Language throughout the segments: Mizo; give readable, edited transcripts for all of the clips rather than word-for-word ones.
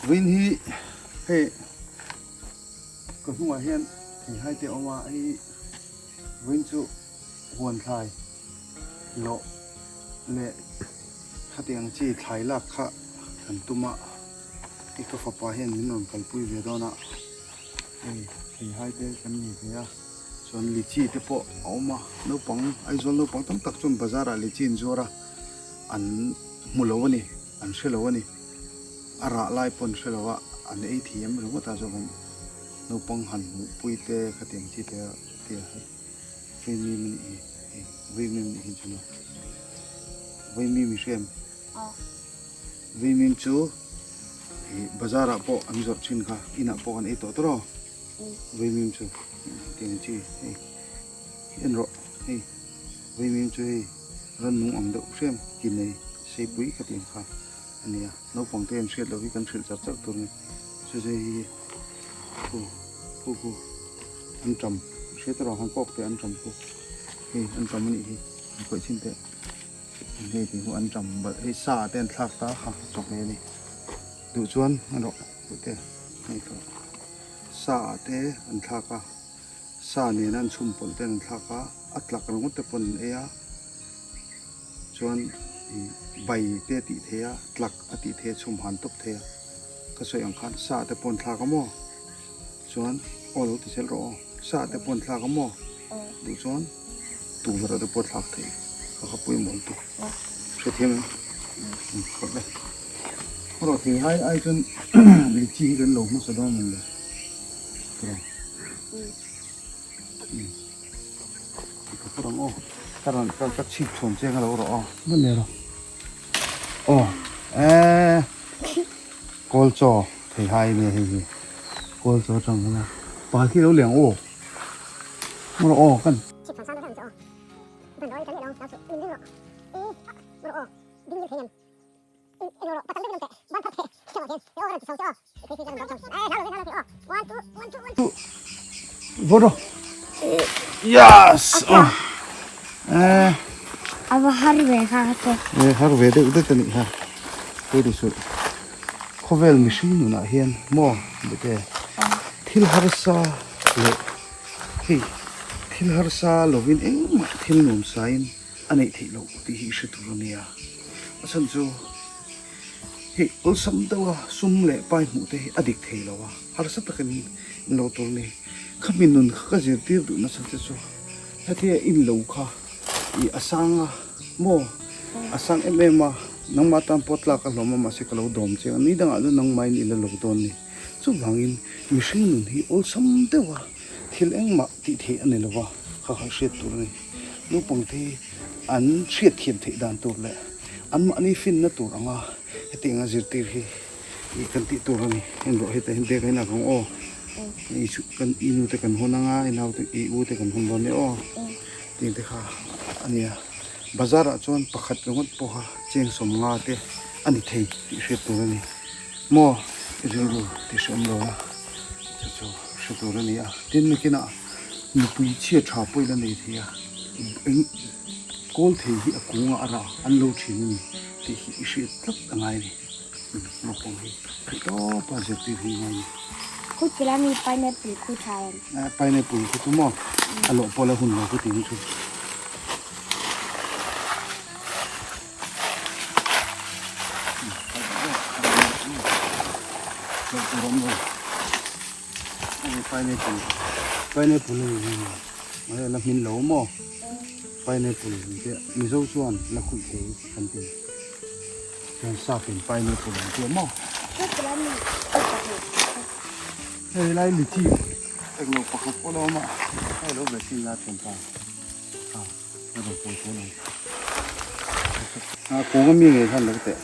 Vawiin hi hei ka hnungah hian theihai te a awm a, hei vawiin chu huan thlai lawh leh khatiang chi thlai lak kha kan tum a, hei ka fapa hian min rawn kalpui ve dawn a, hei theihai te kan nei ve a, chuan lichi te pawh a awm a, naupang Aizawl naupang tam tak chuan bazar ah lichi an zuar a, an hmu lo a ni, an hre lo a ni. A rah lai pawh an hre lo a, an ei thiam ringawt a chuan naupang han hmuhpui te khatiang chi te te a hei vaimim a nih hi hei vaimim a nih hi chuan vaimim i hria em? Vaimim chu ih bazar ah pawh an zawrh thin kha inah pawh kan ei tawh tawrh aw vaimim chu hetiang chi hei en rawh hei vaimim chu hei rannung ang deuh hriam ki nei seipui khatiang kha. A nia, naupang te an hriat loh hi kan hrilh char char tur a ni. Chu zai hi khu khu khu an ṭam hriat erawh han kawk teh an ṭam khu hei an ṭam a nih hi an khawih chhin teh hei tih khu an ṭam balh hei sa te an thlak ta kha chawhmeh a ni duh chuan erawh te hei tawh sa ah te an thlak a sa nena an chhum pawlh ten an thlak a a tlak ringawt te pawn an ei a. Chuan bai te a tih thei a, tlak a tih thei a, chhum han tawp thei a. Ka sawi ang khan sa te pawh an thlak a maw? Chuan aw lo ti zel rawh aw. Sa te pawh an thlak a maw? Duh chuan tukverh te pawh a thlak thei. Ka kha pawimawh lutuk. Hrethiam em? Khawp e. Erawh thei hai ai chuan lichi hi kan lo hmasa dawn ang le. Tiraw? Ka phur ang aw ka rawn ka ka chhip chhuan chiang a lo rawh aw hman leh rawh aw eee kawl chaw thei hai ania hei hi kawl chaw atang hian a pa khi lo liang aw maw rawh aw kan Vawt Yes! Eh. Ava har ve kha te. Eh har ve deuh deuh ani kha. Hei ti su. Khawvel mihring nunah hian maw bete thil harsa leh hei thil harsa lovin engmah thil nuam sain a neih theih loh tih hi i hre tur ania. A chhan chu hei awlsam deuha sum leh pai hmuh te hi a dik thei lo a, harsa takin in lo tur a ni. Khami nun kha ka zirtir duh nasa che chu hetia in lo kha i a sang a maw a sang em em a, nangmah tan pawh tlak a hlawm a mahse ka lo dawm chiang a, ni dangah chu nangmahin i la lo dawn a ni. Chuvangin mihring nun hi awlsam deuha thil engmah tih theih a ni lo va, kha kha hriat tur a ni. Naupangte hi an hriat thiam theih dan tur leh anmahni finna tur anga hetianga zirtir hi ih kan tih tur a ni. Heng rawh hetah hian bag a inlak ang aw. I chu kan i nu te kan hawn anga i nau te i u te kan hawn dawn nia aw. Tih te kha a nia. Bazar ah chuan pakhat ringawt pawha cheng sawmnga te a ni thei tih hriat tur a ni. Maw i rilru tih hreawm lo a, chu chu hre tur a ni a. Tin nakinah nupui chhia tha pawh ila nei thei a, eng kawl thei hi a kungah a rah an lo thin a ni tih hi i hriat tlat a ngai a ni. Naupang hi theih tawpa zirtir hi ngai a ni. Khuti la mi pineapple khu tha em? Pineapple khu chu maw a lawh pawh la hun lo ka ti ang chu. Pineapple pineapple a la hmin lo maw pineapple te mizo chuan la khuih thei kan ti chuan sap in pineapple an tia maw hei lai lichi englo pakhat pawh la awm a hei lo ve chin la thianpa. A rawn pawi pawl ang. A kung ami ngei khan lo teh.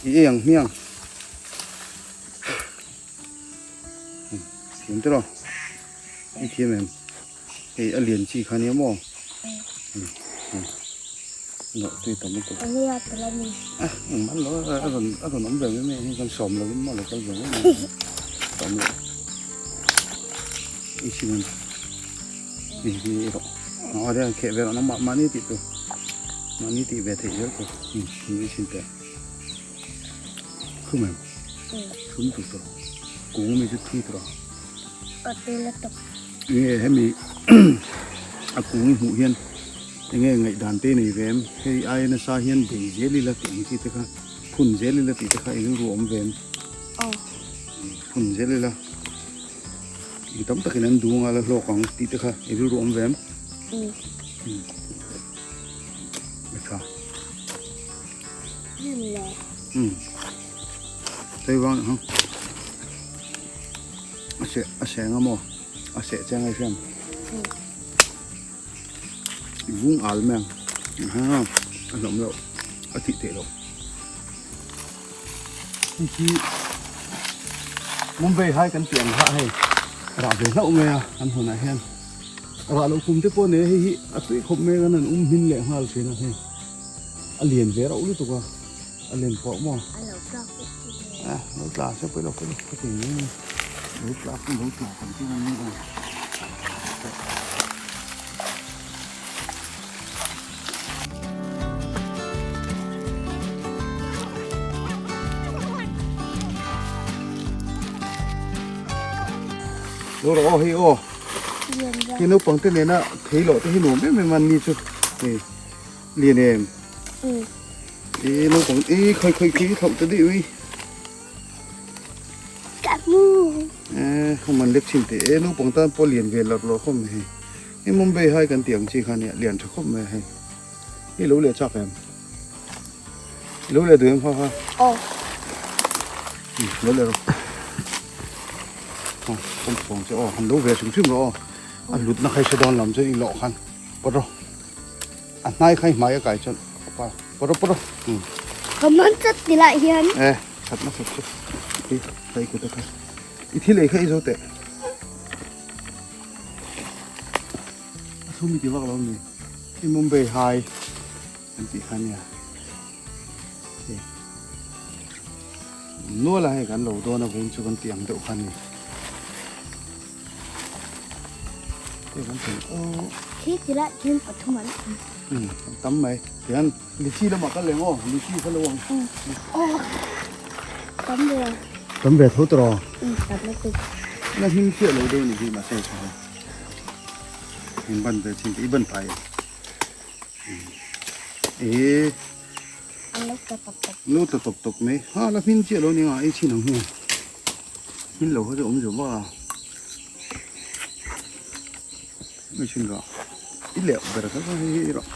I ei ang hmiang. Thiam tiraw? I thiam em? Hei a lian chi kha nia maw? Loh tui tam lutuk. A engmah lo a rawn a rawn awm ve mai mai a kan sawm lovin maw lo kal ve mai mai. Tam loh. I sin ang. Ni hi erawh a ria kheh ve rawh nangmah mahni tih tur mahni tih ve theih zel tur ni i chhin teh khum em. Thum tuk tawh. Kung mi chu thui tawh. A tui la tawp. Enge hemi a kung i hmuh hian enge ngaihdan te nei ve em? Hei aia nasa hian bei zel ila tih ang chi te kha phun zel ila tih te kha i rilru awm ve em? Aw. Phun zel ila mi tam takin an duh anga la hlawk ang tih te kha i rilru awm ve em? Um. A tha. Hnim le. Um. Tei vang ha. A seh a seh anga maw? A seh chiang ai hriam. I vung al mai ang. Ha a hlawm loh a thih theih loh. Hei hi Mumbai hai kan tih ang kha hei rah ve hlauh mai a kan hunah hian rah loh kum te pawh nei hei hi a tui khawp mai a kan han um hmin leh nghal thin a hei a lian ve rauh lutuk a. A len pawh maw? A lo tlak pawh chu le. A lo tla se pawh lo pawh ka ti mai a. Lo tlak chu lo tla kan ti mai a. Lo rawh aw hei aw. Hei naupang te nena thei loh te hi nuam em em a ni chu. Hei. Lian em? E naupang e khawi khawi khi thlauh ta daih mai. Ka mu. E không man lek chin te e naupang tan pawh lian ve lawr lawr khawp mai hei. Hei Mumbai hai kan tih ang chi kha nia lian tha khawp mai hei. Hei lo leh chak em? Lo leh duh em kha kha? Aw. Lo leh rawh. Aw, kawm thawng che aw, han lo ve hrim hrim rawh aw. A hlutna kha i hre dawn lam chuan i lawh khan. Pawt rawh. A hnai kha i hmai a kai chuan pa pawt rawh pawt rawh. Ka man chat ti lah hian. E that na that chu. I kai kut a kha. I thil ei kha i zo teh. A thum i ti vak lo ni. I Mumbai hai an tih kha nia. Nual a hei kan lo dawn a vawiin chu kan tih ang deuh kha ni. Khi ti lah khian pathum an awm. Um an tam mai. Tihian lichi lamah kal leh maw? Lichi kha lo ang. Aw tam ve. Tam ve tho tawh rawh. Um tam lutuk. Na hnim chiah lo deuh a nih hi mahse tha ho. In ban ve chin te i ban pai em? E. An lo tla tawp tawp. Lo tla tawp tawp mai. Ha la hmin chiah lo ni ang a ei chin ang hian. Hmin lo kha chu awm zo vak a. Mai chin rah. I leh ber kha kha hei hei rawh.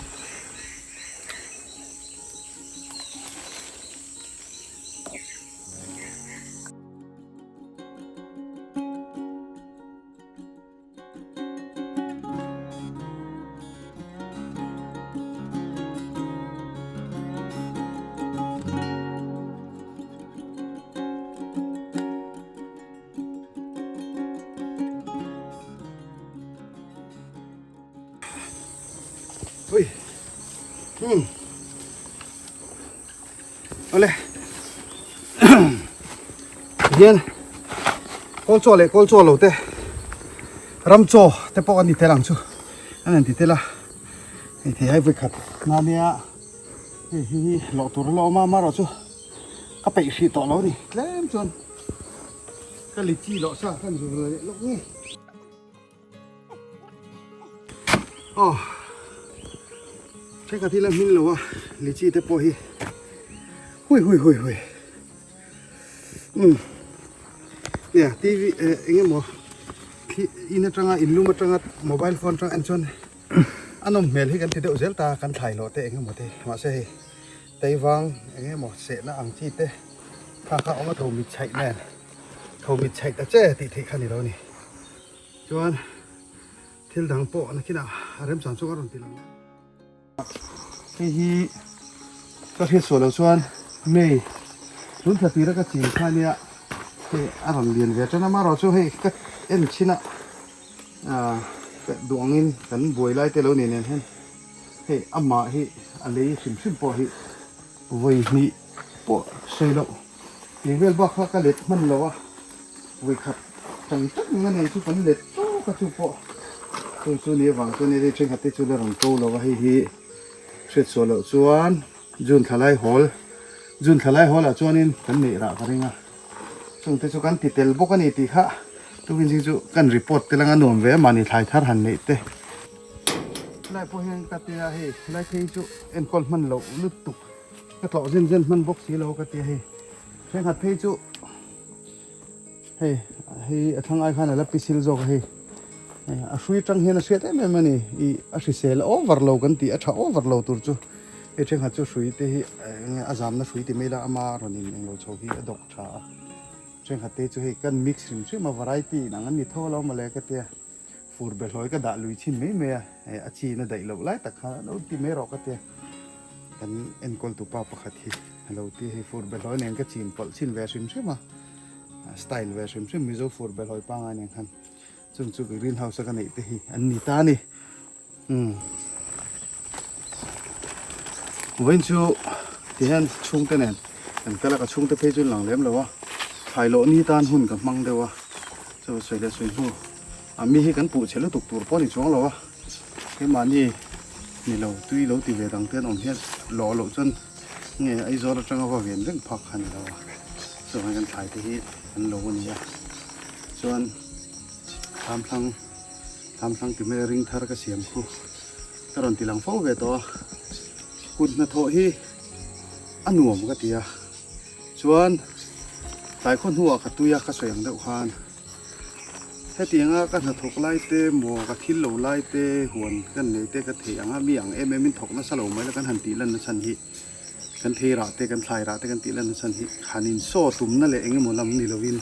Ui. Hmm. Ole. Hian kawl chaw leh kawl chaw lo te ram chaw te pawh an ni tel ang chu an han ti tel a hei thei hai vawikhat na nia hei hi lawh tur a la awm a amaherawhchu ka peih hrih tawh lo a ni tlem chuan ka lichi lawh sa khan zur leh lawk nge. Aw thenkhat hi la hmin lo a lichi te pawh hi hui hui hui hui umm nia tv eh eng emaw khi in atanga in lum atanga mobile phone atanga en chuan a nawm hmel hi kan ti deuh zel ta kan thlai loh te eng emaw te mahse hei teivang eng emaw sehna ang chi te kha kha awm a tho mit chhaih nen tho mit chhaih ta che tih theih kha ni lo a ni. Chuan thil dang pawh nakinah a remchang chu a rawn ti lang. Hei hi ka hriat suah loh chuan May tun thla tira ka chin kha ania hei a rawn lian ve tan a amaherawh chu hei ka en chhin a ah ka duh angin kan buai lai te lo ni nen hian hei amah hi a lei hrim hrim pawh hi vawi hnih pawh sawi loh tih vel bak kha ka let hman lo a. Vawikhat tang tak ang a nei chu kan let tawk a chu pawh chung chu ni avang chuan hei thenkhat te chu la rawn ko lo a hei hi hriat chhuah loh chuan June thla lai hawl June thla lai hawl ah chuanin kan neih rah ka ring a. Chung te chu kan ti tel bawk a ni tih kha tukin zing chu kan report te langa nuam ve a mahni thlai thar han neih te. Helai pawh hian ka tia hei helai phei chu enkawl hman loh lutuk ka tlawh zen zen hman bawk si lo ka tia hei thenkhat phei chu hei hei a thlang ai khan a la pisil zawk a hei a hrui atang hian a hriat em em a ni ih a hrisel over lo kan tih a tha over lo tur chu hei thenkhat chu hrui te hi eng nge a zamna hrui ti mai ila ama rawn in englo chho hi a dawk tha a thenkhat te chu hei kan mix hrim hrim a variety inang an ni tho alo mawle ka tia. Fur behlawi ka dah lui chhin mai mai a, a chin a daih loh lai tak kha lo ti mai rawh ka tia. Kan enkawl tu pa pakhat hi a lo ti hei fur behlawi nen ka chin pawlh chhin ve hrim hrim a, style ve hrim hrim Mizo fur behlawi pangngai nen khan chung chu green house a ka neih te hi an ni ta a ni. Umm vawiin chu tihian chhungte nen kan kal a ka chhungte phei chu an lang lem lo a thlai lawh ni tan hun ka hmang deuh a chu sawi leh sawi hnu a mi hi kan puh chhe lutuk tur pawh a ni chuang lo a keimahni ni lo tui lo ti ve dang te an awm hian lawh loh chuan nge Aizawl atanga va ven reng phak kha a ni lo a chuvangin kan thlai te hi an lo a ni a chuan thlamthlang. Thlamthlang ti mai ring thar ka siam khu ka rawn ti lang fo ve tawh a, kut hnathawh hi a nuam ka ti a, chuan tlai khaw hnuah ka tui a ka sawi ang deuh khan hetianga ka hnathawk lai te maw ka thil lo lai te huan kan nei te ka theih ang a mi ang em em in thawk nasa lo mai la kan han tih lan na chhan hi kan thei rah te kan thlai rah te kan tih lan na chhan hi han in saw tumna leh eng emaw lam ni lovin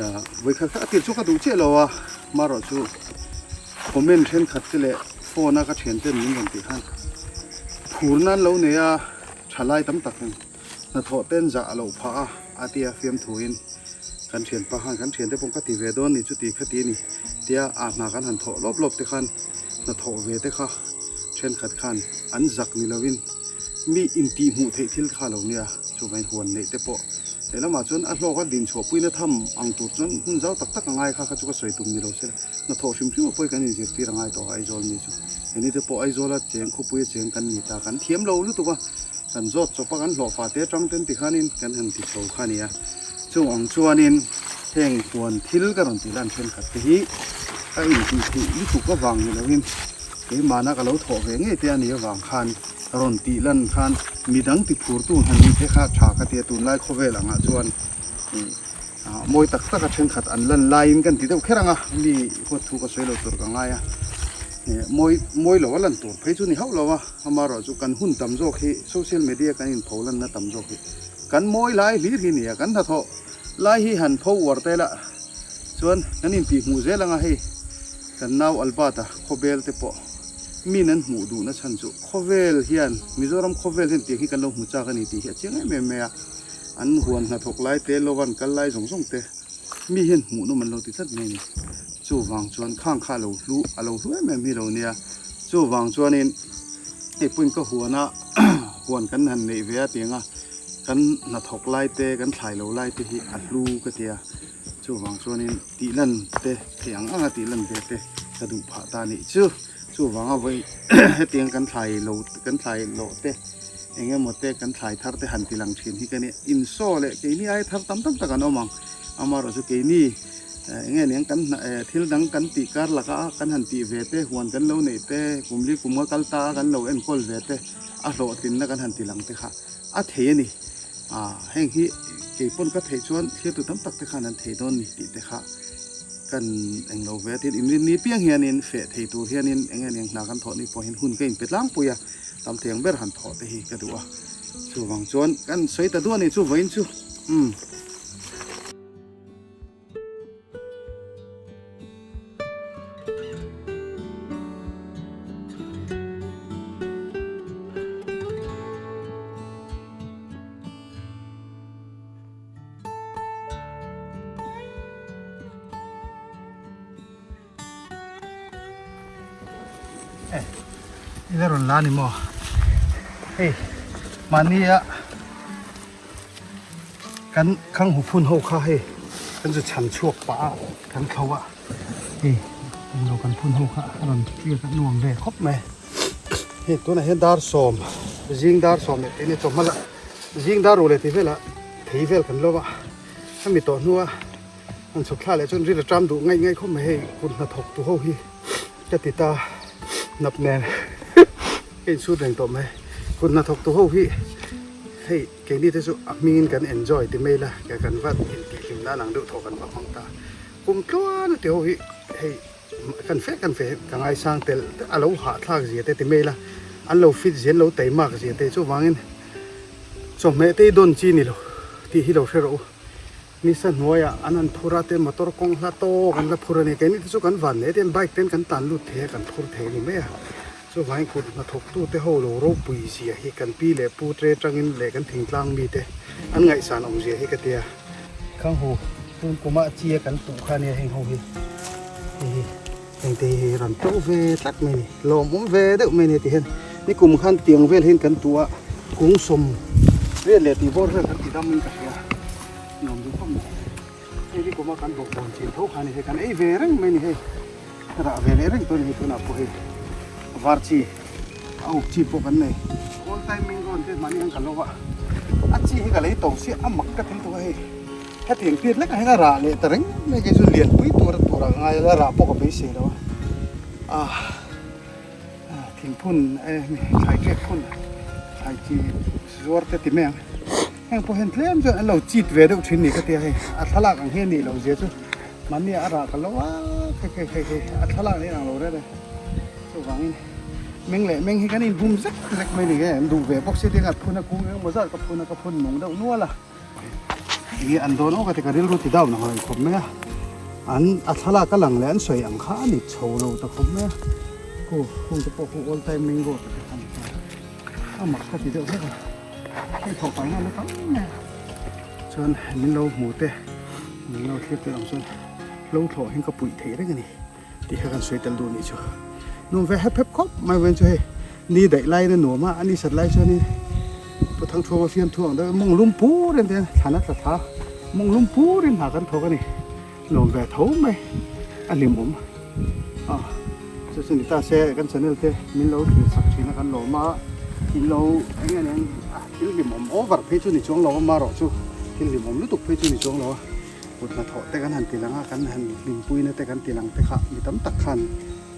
ah vawikhat kha a tir chu ka duh chiah lo a marawh chu comment thenkhat te leh phone a ka thian ten min rawn tih khan phur nan lo nei a thalai tam tak in hnathawh ten zah a loh phah a a tia fiamthu in kan thianpa khan kan thiante pawh ka ti ve dawn ni chuti kha ti a ni tia a hna kan han thawh lawp lawp te khan hnathawh ve te kha thenkhat khan an zak ni lovin mi intih hmuh theih thil kha lo nia chuvangin huan neih te pawh lehlamah chuan a hlawk a din chhuahpuina tham ang tur chuan hmun zau tak tak a ngai kha kha chu ka sawi tum ni lo se la hnathawh hrim hrim a pawi kan inzirtir a ngai tawh a Aizawl mi chu heni te pawh Aizawla cheng khawpuia cheng kan ni ta kan thiam lo lutuk a kan zawt chawp a kan hlawhfa te atang ten tikhanin kan han ti chho kha a ni a chung ang chuanin heng huan thil ka rawn tih lan thenkhat te hi a intih theih lutuk avang ni lovin keimahna ka lo thawh ve ngei te a nih avang khan rawn tih lan khan midang ti phurtu hna ni te kha tha ka ti a tunlai khawvel angah chuan ih mawi tak tak a thenkhat an lan laiin kan ti deuh kher ang a mi huat thu ka sawi lo tur ka ngai a ih mawi mawi lo a lan tur phei chu ni hauh lo a amaherawhchu chu kan hun tam zawk hi social media kan inpho lanna tam zawk hi kan mawi lai hlir hi a ni a kan hnathawh lai hi han pho uar te la chuan kan intih hmuh zel anga hei kan nau Albert-a khawvel te pawh min an hmuh duhna chhan chu khawvel hian Mizoram khawvel hian tiang hi kan lo hmu chak a ni tih hi a chiang em em mai a an huan hnathawk lai te lo an kal lai zawng zawng te mi hian hmuh nawm an lo ti tlat mai a ni chuvang chuan khang kha a lo hlu a lo hlu em em hi lo nia chuvang chuanin hei pawhin ka huana huan kan han neih ve a tiang a kan hnathawk lai te kan thlai lo lai te hi a hlu ka ti a chuvang chuanin tih lan te theih ang anga tih lan ve te ka duh phah ta nih chu chuvanga vawi hetiang kan thlai lo kan thlai loh te eng emaw te kan thlai thar te han ti lang thin hi ka nia insaw leh keini ai thar tam tam tak an awm ang amaherawhchu keini eng nge niang kan thil dang kan tih kar laka kan han tih ve te huan kan lo neih te kum li kum nga kal ta a kan lo enkawl ve te a hlawhtlinna kan han ti lang te kha a thei a ni. Ah heng hi kei pawn ka theih chuan thirtu tam tak te khan an thei dawn ni tih te kha kan eng lo ve a tin inrin ni piang hianin feh thei tur hianin eng nge niang hna kan thawh ni pawh hian hun ka inpe tlangpui a tam thei ang ber han thawh te hi ka duh a chuvang chuan kan sawi ta duah a ni chu vawiin chu umm. Eh, ila rawn la ni maw? Hei, mahnia Kan khang hu phun ho kha hei kan zu chhan chhuak pah a kan thlo a hei englo kan phun ho kha a rawn clear kha nuam ve khawp mai hei tunah hian dar sawm zing dar sawm leh eng nge chawhma lah zing dar ruh leh tih velah thei vel kan lo a. Hemi tawh hnua han chhuk thla leh chuan ril a ṭam duh ngaih ngaih khawp mai hei kut hnathawk tu ho hi ka ti ta hnap nen ka insut reng tawh mai. Kut hnathawk tu ho hi hei keini te chu a hmingin kan enjoy ti mai la kan va intihhlim nan ang deuh thaw kan va hmang ta. Kum tluan a ti ho hi hei kan fe kan fe ka ngaisang tel a lo hahthlak zia te ti mai la an lo fit zia an lo taimak zia te chuvangin chawhmeh te hi dawn chi ni lo tih hi lo hre rawh u nisa hnuaiah an han phur a te motor kawng hla tawk an la phur a ni keini te chu kan van leh ten bike ten kan tan lut thei a kan phur thei a ni mai a chuvangin kut hnathawk tu te ho lo ropui zia hi kan pi leh pu te atangin leh kan thingtlang mi te an ngaihsan awm zia hi ka tia. Khanghu tun kuma a chi a kan tuh kha ania heng ho hi hei hi heng te hi rawn to ve tlat mai a ni lawmawm ve deuh mai a ni ti hian nikum khan tiang vel hian kan tuh a kung sawm vel leh tih bawr vel kan ti dam in ka hria nuam duh khawp mai hei nikum a kan bawk bawn chin tho kha a ni hei kan ei ve reng mai a ni hei rah ve leh reng tawh a ni hei tunah pawh hei var chi. A uk chi pawh kan nei. All time mango an tih mahni hian ka lo va. A chi hi ka lei to si a mak ka thil tuk a hei. Hetiang piat lek ah hian a rah leh ta reng mai kei chu lianpui tur a tur ah ka ngai a la rah pawh ka beisei lo a. Ah thingphun eh thlai ṭek phun thlai chi zuar te ti mai ang. Heng pawh hian tlem chuan an lo chit ve deuh thin ni ka tia hei. A thlalak ang hi a nih loh zia chu mahni a rah ka lo a hei hei hei hei a thlalak nen ang lo reng e. Chuvangin meng leh meng hi kan inhum zek zek mai ni nge an duh ve bawk si tia ka phun a kung engemaw zat ka phun a ka phun nung deuh nual a enge an dawn awk a ti ka rilru ti deuh nang khawp mai a an a thlalak a lang leh an sawi ang kha a ni chho lo ta khawp mai a khu hung te pawh khu all time mango te kha ni ta a mak ka ti deuh hlek a hei thawh fai ngai na tam mai a chuan min lo hmu te min lo thlir te ang chuan hlo thlawh hian ka puih theih reng a ni. Tih kha kan sawi tel duh nih chu. Nuam ve hep hep khawp mai vawiin chu hei ni daih laiin a nuam a, a ni sat lai chuanin Pu Thangthuama fiamthu ang deuh mawng lum purin te hian thlan a tla thla mawng lum purin hna kan thawk a ni. Nuam ve tho mai a hlimawm a chu chu ni ta se kan channel te min lo thlir chak thin a kan lawm a in lo eng nge nen thil hlimawm over phei chu ni chuang lo a marawh chu thil hlimawm lutuk phei chu ni chuang lo a. Kut hnathawh te kan han ti lang a, kan han hlimpuina te kan ti lang te kha mi tam tak khan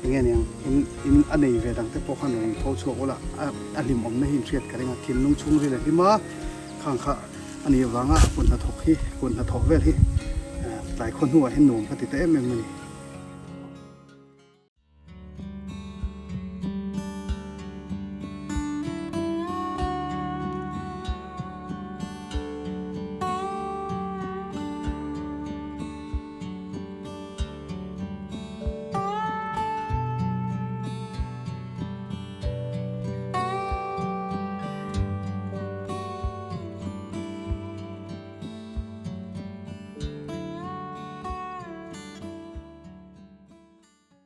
eng nge niang in in a nei ve dang te pawh khan rawn tho chhuak ula a a hlimawmna hi inhriat ka ring a, thinlung chhungril a hlim a, khang kha a nih vanga kut hnathawk hi kut hnathawh vel hi tlai khaw hnuah hian nuam ka ti ta em em a ni.